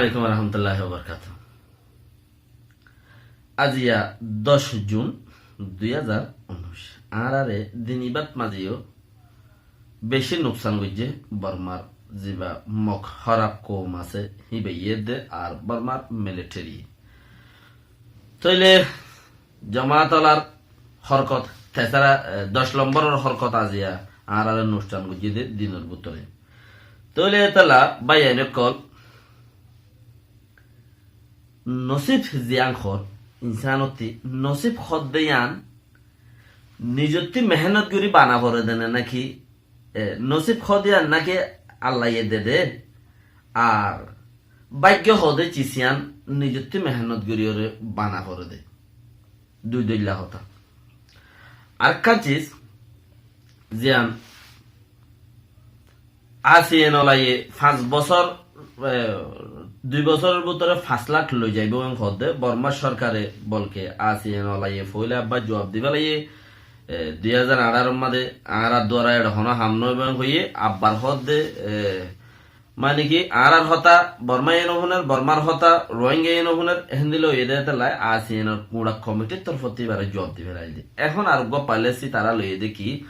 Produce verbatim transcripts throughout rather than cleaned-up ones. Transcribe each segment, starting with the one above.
Alaikum warahmatullahi wabarakatuh. Aziya doc jun dui házar unnúic. Añáráre dini bát mazeyó beci nuksan goijjé Bormar ziba Mog hóraf koum asé híbaye de ar Bormar militeri. Tóile jomaat olar hórkot, tesara, e, doc lomboror hórkot aziya añáráre nuksan goijjé de dinor bútore. Tóile etala báiyain ókkol, nosib ziyán hoór, insanottí nosib hoódde yían nizottí mehénnot gorí bana foré de né náki, e, nosib hoódde yían náki Allaye de de, ar báiggo hoódde cis yían nizottí mehénnot gorí óre bana foré de. Dui dóilla hotá. Arekkán cis, ziyán A C N olaye fañs bosór, e, dui bosóror bútore fañs lak loi zaibóu en hoódde, Bormar sorkare bolke A C N olaye foóila abbar juab dibá laiye, e, dui házar añçáror mazé añárar duara eçé honó ham noóibou en hoiyé, abbar hoódde, e, mani ki, añárar hotá Bormaye no fúner, Bormar hotá Ruáingaye no fúner, héndilla óiye de étella A C N or kuñça komitir torfóttu ibare juab di félaiyé de. Ehón ar uggúa polisi tará loiyé de ki,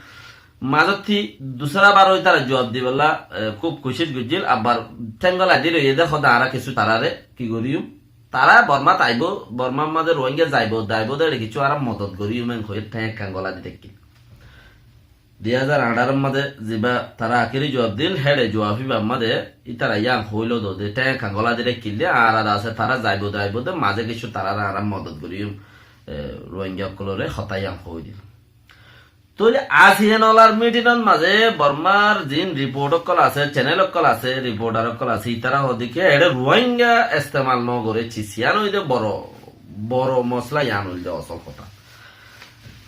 mazottí dusára bar ítara juab dibolla, e, kúb kucíc goijjíl, abbar théngolai di loiyé de, hoódde añára kessú taráre ki goríyum? Tará Bormát aibóu, Bormar mazé Ruáinga zaibóu, zaibóu de eçé kessú añára modot goríyum en hoiyé théng ekkán gola di táikkil. Dui házar añçáror mazé ziba tará akéri juab diíl, héçe juab íbar mazé ítara yían hoóilo dóde, théng ekkán gola di raikkíl de, añára de asé tará zaibou, zaibou de, mazé kessú taráre añára modot goríyum, e, Ruáinga ókkolóre hotá yían hoói diíl. Tóile A C N olar mitinor mazé Bormar ziín riport ókkol asé, cenel ókkol asé, riportar ókkol asé, ítara hoóde ki, eçé Ruáinga estemal nogoré, cis yían óilde boro, boro mosla yían óilde osol hotá.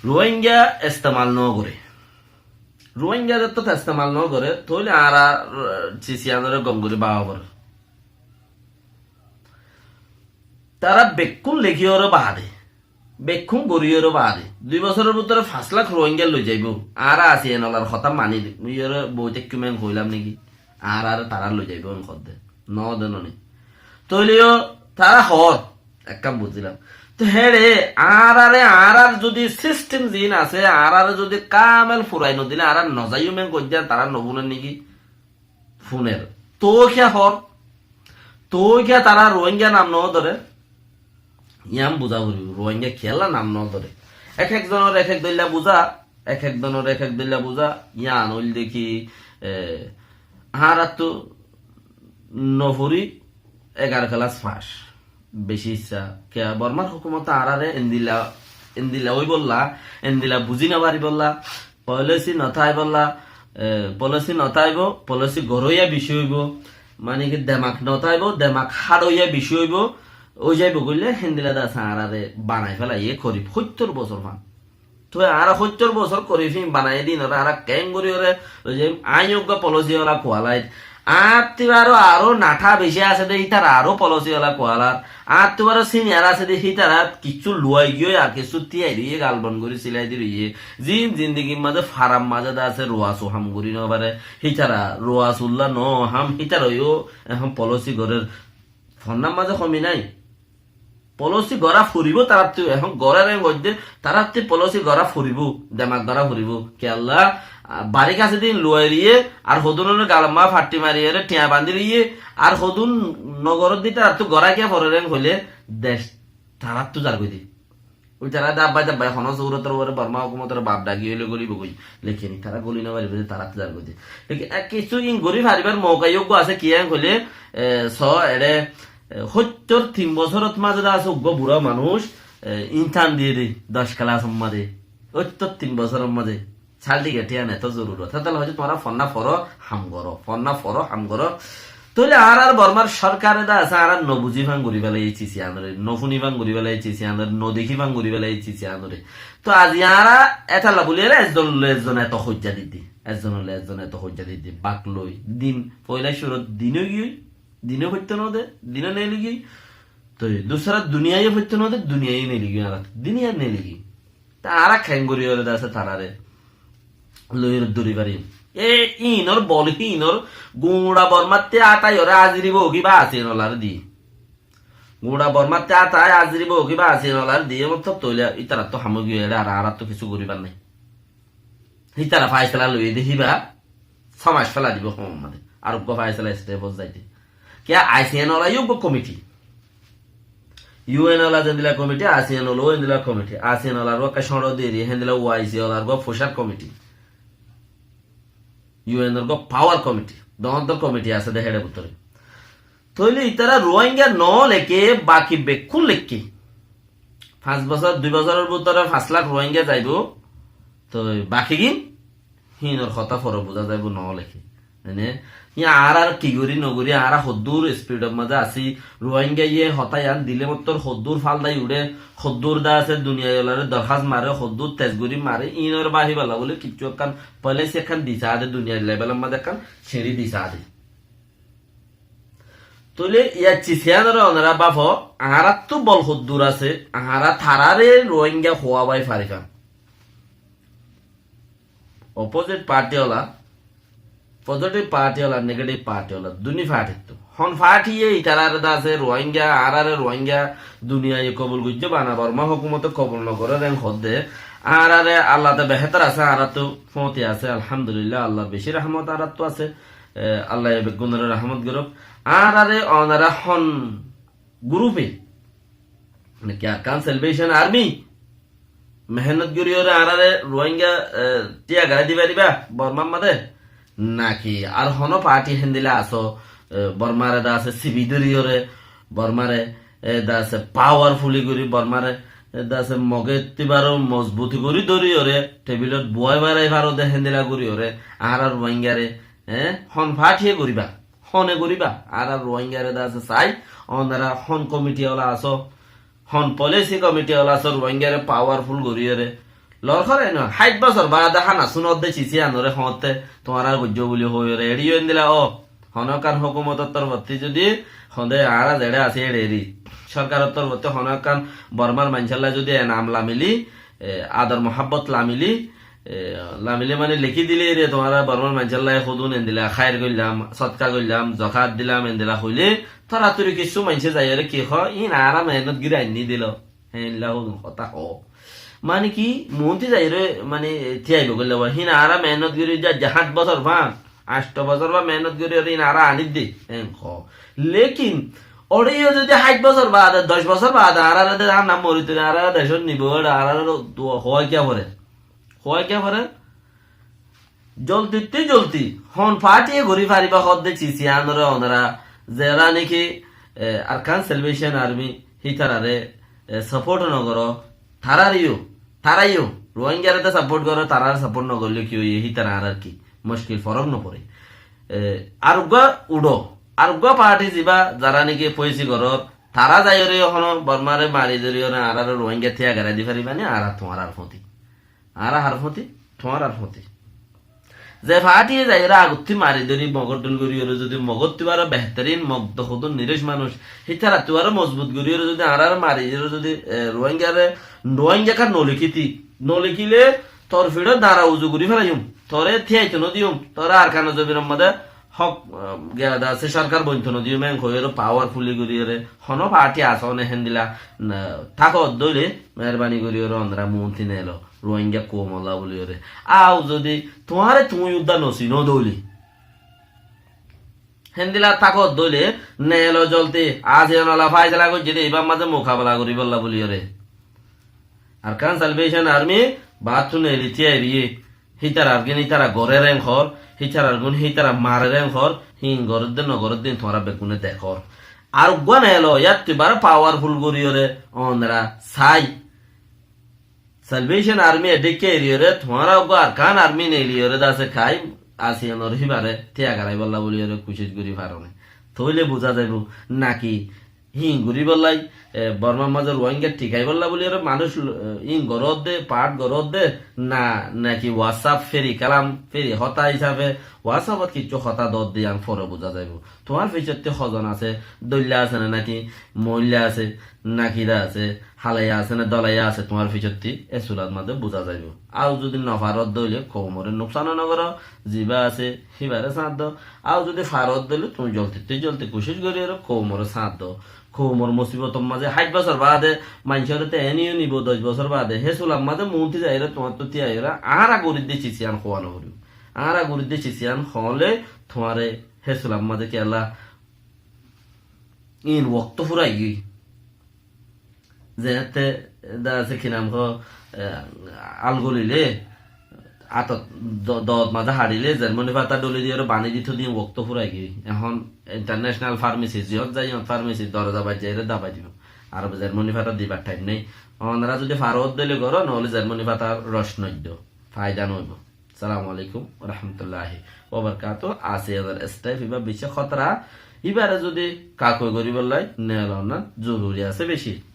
Ruáinga estemal nogoré. Ruáinga zettó estemal nogoré, tóile añára, e, cis yíanoré gom gorí báfa foré. Tará bekkún lekíyoré baade, bekkún goríyoré baade, dui bosóror bútore fañs lak Ruáinga loi zaibóu. Añára A C N olar hotá mani, muiyóre boi táikkiyum en hoóilam néki? Añáráre tará loi zaibóu en hoódde. Noó de noní. Tóileyó tará hoór, ekkán buzílam. Te héçe añáráre, añárar zudi sistem ziín asé, añáráre zudi kamel furai nodilé, añára nozaiyum en goijjé, tará nofúner néki? Fúner. Tói kiyá hoór? Tói kiyá tará Ruáinga nam nodóre? Yían buzá foribóu, Ruáinga kiyólla nam nodóre. Ek ek zonor ek ek dóilla buzá, ek ek zonor ek ek dóilla buzá, yían óilde ki, e, añárattú nofori egaró kelas fac. Beci issá. Kiyá Bormar hókumote añáráre endilla, endilla óibolla, endilla buzí nofaribólla, polisi notáibolla, e, polisi notáibou, polisi goróiya beci óibou, mani ki demak notáibou, demak háçoiya beci óibou, óizaibou goillé, héndilla de asé añáráre banai félaiyé korib hóittor bosór fan. Toi añára hóittor bosór korib hín banaiyé de ínoré añára keéngorí óre loi zaiyum? Aññí uggúa polisi ola kuwalait. Añáttu aró, aró nathá beci asé de, hítara aró polisi ola kuwalar. Añáttu aró siniyar asé de, hítara kissú luwai giyói ar kissú tíyai roiyé, galbon gorí silai di roiyé. Ziín zindigir mazé farar mazé de asé, ruasu ham gorí nofaré. Hítara ruasulla no ham, hítara yó ehón polisi gorér. Fonnar mazé homi nái. Polisi gorá foribóu taráttu, ehón gorér en goijjé, taráttu polisi gorá foribóu, demak gorá foribóu. Kiyólla, a, barik asé de ín luwai roiyé, ar hodún ónor galor mazé fatti mariyóre thiañ bandí roiyé, ar hodún nogoródde taráttu gorá kiyá forer en hoilé, dec taráttu zargói de. Ítara dabbai dabbai honó surotor uore Borma hókumotor baf dagi óile golibóu goi. Lekin ítara goli nofaribóu de, taráttu zargói de. Lekin, e, kissú ín gorí faribár mouka yó uggúa asé, kiyá en hoilé, e, so, eçé, e, hóittor tin bosórot mazé de asé uggúa burá manúic, e, intán diyé de, doc kelasor mazé. Hóittor tin bosóror mazé. Sal thíka thíyan etó zorurot. Hétolla hoiyé tuáñra fonná foró, ham goró. Fonná foró, ham goró. Tóile añárar Bormar sorkare de asé, añára nobuzí fán gorí félaiyé cis yíanoré, nofúni fán gorí félaiyé cis yíanoré, nodekí fán gorí félaiyé cis yíanoré. Toi aijja añára étalla buliyóre ezzon loi ezzon eto hoijja diddi. Ezzon loi ezzon eto hoijja diddi. Bak loi. Din, foila curot din ói giyói, dine foittó node, dine neeli giyói. Toi dusra duniyaiye foittó node, duniyaiye neeli giyói añára. Duniyai neeli giyói. Te añára keéngorí óre de asé tarare loi dóri farim. E, inor bol, inor guñça Bormattú ataiyóre aziri bou kiba asé inolaré di. Gura Bormattú ata aziri bou kiba Asiyan olar diye motlob toile ítarattú ham ói giyé, ére ar añárattú kissú goribar nai. Ítara faisala loiye de híba somaj félai dibo hom made. Ar uggwá faisala step ot zaite. Kiya Asiyan ola yo uggwá komiti. U N ola zendila komiti, Asiyan ola zendila komiti. Asiyan olar uggwá cóñço diri, héndila U I C olar uggwá fushar komiti. U N or uggwá pawar komiti. Doñr doñr komiti asé de héçe bútore. Toile ítara Ruáingga no leké, baki bekkún leké. Fañs bosór, dui bosóror bútore fañs lak Ruáingga zaibo. Toi baki gin, hínor hotá fore buzá zaibo no leké. Mane, hí añára ki gori no gori, añára hoddúr spidor maze así, Ruáingga ye hotá yián dile mottor hoddúr faldai uçé, hoddúr de asé duniyai olare dorhas mare, hoddúr tez gori mare, ínor bahi bala bole kissú ekkán polisi ekkán disa de, duniyai lebelor maze ekkán siñri disa de. Toile yacci siyanore onora bafo, añárattú bol hoddúr asé, añára tarare Ruáingga huabai farifam. Opposite party ola, positive party ola, negative party ola, duni party ttu. Hon party ye itarare de asé Ruáingga, añárare Ruáingga duniyai kobul goijjé bana Borma hókumote kobul no gorer en hodde, añárare Allah te behétor asé, añárattú fóti asé, alhamdulillah, Allahr beci rahmot añárattú asé. E, Allah ye beggúnore rahmot gorok. Añárare onara hon gurupe, mane ki Arakan Salvation Army, mehénnot goriyore añárare Ruáingga, e, tiya garai di fariba Bormar maze? Naki ar hono party héndila asó, e, Bormare de asé sibi doriyore, Bormare, e, de asé powerfully gori Bormare, e, de asé Moge tibaro mozbuti gori doriyore, tebilot buwai barai faro de héndila goriyore, añárar Ruáinggare, e, hon party ye goriba? Hone goriba? Añára Ruáinggare de asé sai, onara hon komiti ola asó, hon polisi komiti ola asó, Ruáinggare powerful goriyore. Lor hore no, háit bosór baade hána sunodde cisi anore hoñtte, tuáñra goijjó buli hoiyore, eriyo endila o. Hono ekkán hókumotor torfotti zodi, honde añára zeçe así eçe eri. Sorkaror torfotti hono ekkán Bormar maincólla zodi enam lamili, e, ador muhábbot lamili, e, lamile mane leki dile re, tuáñra Bormar maincólla hodún endila háir goillam, sodka goillam, zokat dilam, endila hoile, toratori kissú maincé zaiyore ki ho, in añára mehénnot gori ainni dilo. Héndila hodún hotá ho. Mane ki, muúnti zaiyore, mane, tiyaibo goille ba, hin añára mehénnot gori za, za háit bosór fa, ancto bosór fa mehénnot gori ore in añára anidde, en ho. Lekin, ore yo zodi háit bosór baade, doc bosór baade, añárare de añár nam mori tuli, añárare decót nibo, ore añárare dua hoói kiya fore? Hoói kiya fore? Zoldittú zoldi hon party ye gori fariba hodde cisi anore onora, zera niki, e, Arakan Salvation Army, hitarare, e, support no goro, tarareyo, tarayo, Ruáinggare de support goro, tarare support no goille ki oiye, hitara añárar ki, muckil forok no pore. E, ar uggwá uço, ar uggwá party ziba, zara niki foisi goror, tara zaiyore hono Bormare mari doriyore añárare Ruáingga tiya garai di fariba ni, añára tuáñrar fóti. Añára har fóti, tuáñrar fóti. Ze party ye zaiyore agottí mari dóri mogor dul goriyore zodi mogottú aró behterin, mog de hodún nirec manúc, hítarattú aró mozbut goriyore zodi añárare mari dóri zodi, e, Ruáinggare, Ruáingga ekkán no lekíti, no lekíle tor fiçot dara uzu gori felaiyum, tore tiyaito no diyum, tore Arkano zominor maze hók, e, geda se sorkar bointo no diyum, en hoiyore powerfully goriyore, hono party asó ne héndila, na, tákot dóile, meherbani goriyore onora muúnti nelo. Ruáingga koumolla buliyore. Au zodi tuáñre tuñí udda no sino dóile, héndila tákot dóile, nelo zoldi, Asiyan ola faisala goijjé de, ibar maze mukabela goribolla buliyore. Arakan Salvation Army, battú neli tiyaibi, hítarar gin hítara gorer en hor, hítarar gin hítara marer en hor, hin goredde no goredde tuáñra beggúne dekor. Ar uggwá nelo, yattú ibare powerful goriyore, onora sai. Salvation Army e dhekke eriyore, tuáñra uggwá Arakan Army neliyore dase kai, Asiyanor hibare tiya garaiballa buliyore kucíc gori farone. Tóile buza zaibo, naki hín guriballai, e, Bormar maze Ruáingga thikaiballa buliyore manúc, e, hín gorodde, part gorodde, na, naki WhatsApp feri kalam, feri hotá hisabe, WhatsApp ot kissú hotá dodde, yián fore buza zaibo. Tuáñr ficotti hozon asé, dóilla asé ne naki, moilla asé, nakida asé, halaiya asé ne dolaiya asé, tuáñr ficotti e surat maze buza zaibo. Au zodi no farodde óile koumore nuksan no goro, ziba asé, hibare sáñt do. Au zodi farodde óile tuñí zoldittú zoldi kucíc gori aro koumore sáñt do. koumor musibotor mazé háit bosór baade maincóre te eniyo nibo doc bosór baade, hé sular mazé muúnti zaiyóre tuáñrttú tíyaiyóre añára gorídde cis yián hoóa no foribó. Añára gorídde cis yián hoóle tuáñre hé sular mazé kiyólla iín wokto fúrai giyói. Zeéñtte de asé ki nam hoó, e, al golile, átot do-, doot mazé haçile, Germany fata dhóli diyóre bañdí dito din wokto fúrai giyói. Ehón international pharmacy, ziyót zai, yót pharmacy doroza baijjaire dabai dibo. Ar Germany fata dibar thaim nái. Onora zodi faro dóile goró, noóle Germany fatar roc noiddo. Faida noóibo. Assalamu alaikum warahmatullahi wabarakatuh. Asi onor step iba beci hótara. Ibare zodi kakoi goríbolla neelona zoruri asé beci.